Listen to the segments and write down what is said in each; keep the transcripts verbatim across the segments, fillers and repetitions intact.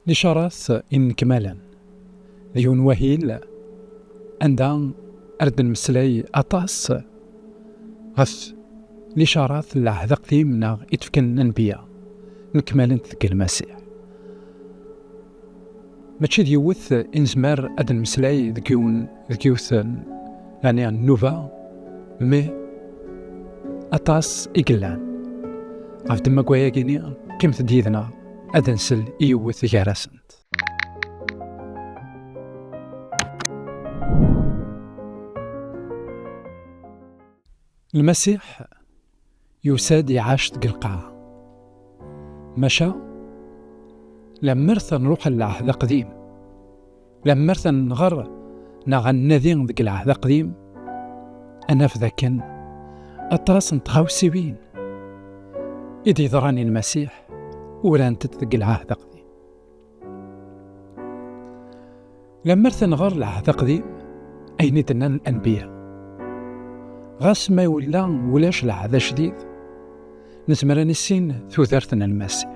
Licarat inekmalen d yiwen wahil anda ar d-nemmeslay aṭas ɣef licarat n lɛehd aqdim neɣ i d-fkan lanbiya nekmalent deg Lmasiḥ. Mačči d yiwet i nezmer ad d-nemmeslay deg yiwen, deg yiwet n, yeɛni, nnuba, mais aṭas i yellan. Ɣef ddemma n wayagi-ni, qqimet-d yid-neɣ ad nsel i yiwet gar-asent. Lmasiḥ yusa-d, iɛac deg lqaɛa. Maca, lemmer ad nruḥ ɣer lɛehd aqdim, lemmer ad nɣer neɣ ad nnadi deg lɛehd aqdim, ad naf dakken aṭas n tɣawsiwin i d-yeḍran i Lmasiḥ urant-d deg lɛehd aqdim. Lemmer ad nɣer lɛehd aqdim, ayen i d-nnan lanbiya. Ɣas ma yella ulac lɛehd ajdid, nezmer ad nissin tudert n Lmasiḥ.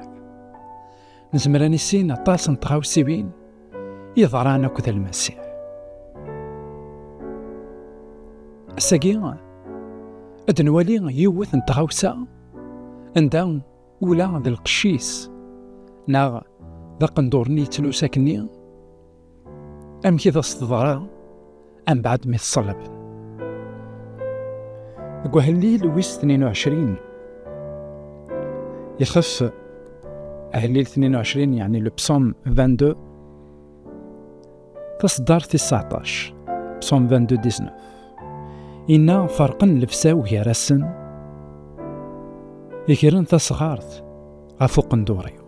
Nezmer ad nissin aṭas n tɣawsiwin yeḍran akked Lmasiḥ. Ass-agi, ad nwali yiwet n tɣawsa anda ula d lqecc-is neɣ d aqendur-nni yettlus akkenni, amek i d as-teḍra mbeɛd mi t-ṣellben. Deg uhellil wis tnin u ɛecrin, ixef, ahellil tnin u ɛecrin, yeɛni le psaume vingt-deux, taṣeddart tis tseɛṭac, psaume vingt-deux dix-neuf, inna: "Ferqen llebsa-w gar-asen, gren tasɣart ɣef uqendur-iw."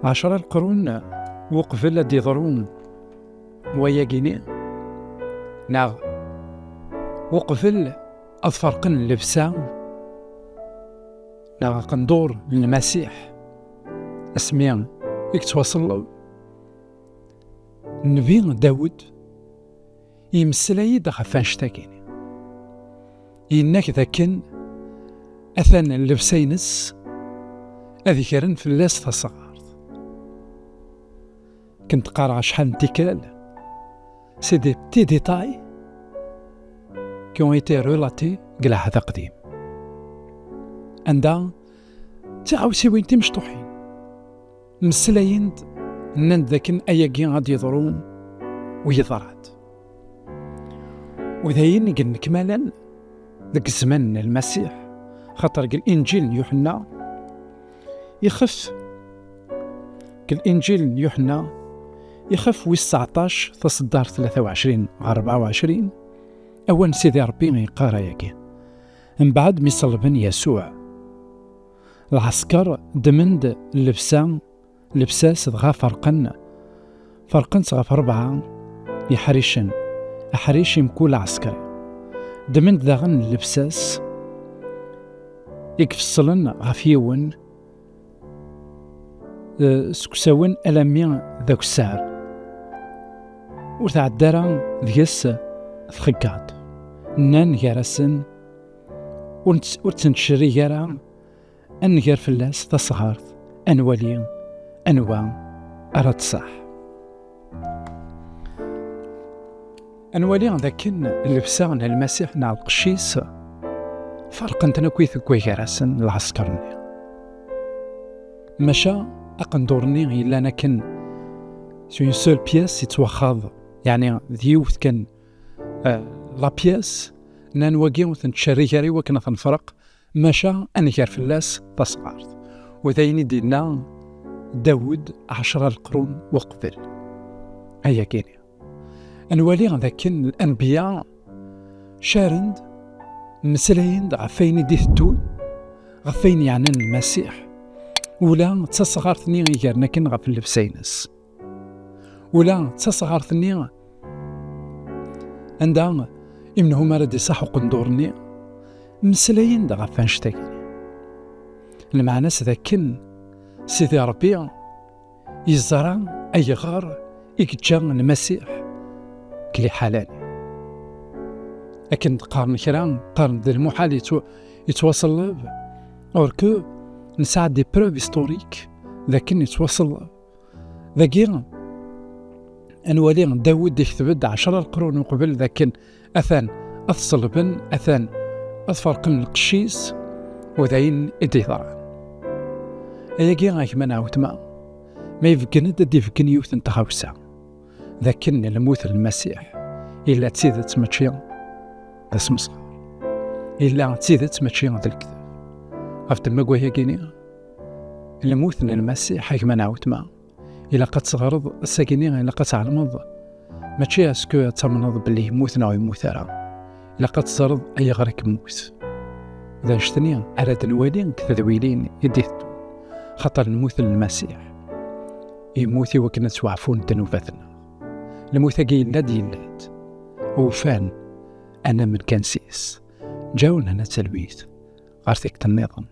Ɛecra leqrun uqbel ad d-iḍru wayagi-ni, neɣ uqbel ad ferqen llebsa neɣ aqendur n Lmasiḥ, asmi i yettwaṣelleb, Nnbi Dawed yemmeslay-d ɣef annect-agi. Yenna-k dakken atan llebsa-ines ad gren fell-as tasɣart. Kent qqareɣ acḥal n tikkal, c'est des petits détails qui ont été relatés deg lɛehd aqdim, anda d tiɣawsiwin timecṭuḥin mmeslayen-d, nnan-d dakken ayagi ad d-yeḍru u yeḍra-d. U d ayen i yennekmalen deg zzman n Lmasiḥ, xaṭer deg Linǧil n Yuḥenna, ixef, deg Linǧil n Yuḥenna, ixef wis tseɛṭac, taṣeddart tlata u ɛecrin ɣer rebɛa u ɛecrin, awal n Sidi Ṛebbi yeqqar ayagi: Mbeɛd mi ṣellben Yasuɛ, lɛesker ddmen-d llebsa, llebsa-s, dɣa ferqen, ferqen-tt ɣef rebɛa iḥricen, aḥric i mkul aɛesker. Ddmen-d daɣen llebsa-s i ifeṣṣlen ɣef yiwen, eh, seg usawen alammi d akessar. Ur tɛedda ara deg-s txeggaḍt. Nnan gar-asen: "Ur nett-, ur tt-nettcerrig ara, ad nger fell-as tasɣart, ad nwali anwa ara tṣaḥ." Ad nwali dakken llebsa n Lmasiḥ neɣ lqecc-is ferqen-ten akkit deg gar-asen lɛesker-nni. Maca aqendur-nni yellan akken s une seule pièce yettwaxaḍ, yeɛni d yiwet kan, eh, la pièce, nnan wagi ur ten-tcerrig ara i wakken ad ten-nefreq, maca ad nger fell-as tasɣart. U d ayen i d-yenna Dawed ɛecra leqrun uqbel ayagi-ni. Ad nwali dakken lanbiya caren-d, mmeslayen-d ɣef wayen i d-iteddun, ɣef wayen yeɛnan Lmasiḥ, ula d tasɣart-nni i gren akken ɣef llebsa-ines. Ula d tasɣart-nni anda i menhu mi ara d-iṣaḥ uqendur-nni, mmeslayen-d ɣef annect-agi. Lmeɛna-s d akken Sidi Ṛebbi yeẓra ayɣer i yeǧǧa Lmasiḥ deg liḥala-nni. Akken d-qqaren kra, qqaren d lmuḥal yettwa-, yettwaṣelleb, Or que nesɛa des preuves historiques d akken yettwaṣelleb. Dagi, ad nwali Dawed ikteb-d ɛecra leqrun uqbel d akken atan ad t-ṣellben, atan ad ferqen lqecc-is, u d ayen i d-yeḍran. Ayagi, a gma neɣ weltma, ma ibeggen-d ad d-ibeggen yiwet n tɣawsa, d akken lmut n Lmasiḥ yella d tidet mačči d asmesxer. Yella d tidet mačči d lekdeb. Ɣef ddemma n wayagi-ni, lmut n Lmasiḥ, a gma neɣ weltma, ilaq ad teɣreḍ ass-agi-ni, ilaq ad tɛelmeḍ. Mačči est-ce que ad tamneḍ belli yemmut neɣ yemmut ara. Ilaq ad teẓreḍ ayɣer i yemmut. D annect-nni ara d-nwali deg tedwilin i d-iteddun. Xaṭer lmut n Lmasiḥ, yemmut i wakken ad ttwaɛfun ddnubat-nneɣ. Lmut-agi yella-d, yella-d. Ufan anamen kan s-is. Ǧawnen ad talwit ɣer tikkelt nniḍen.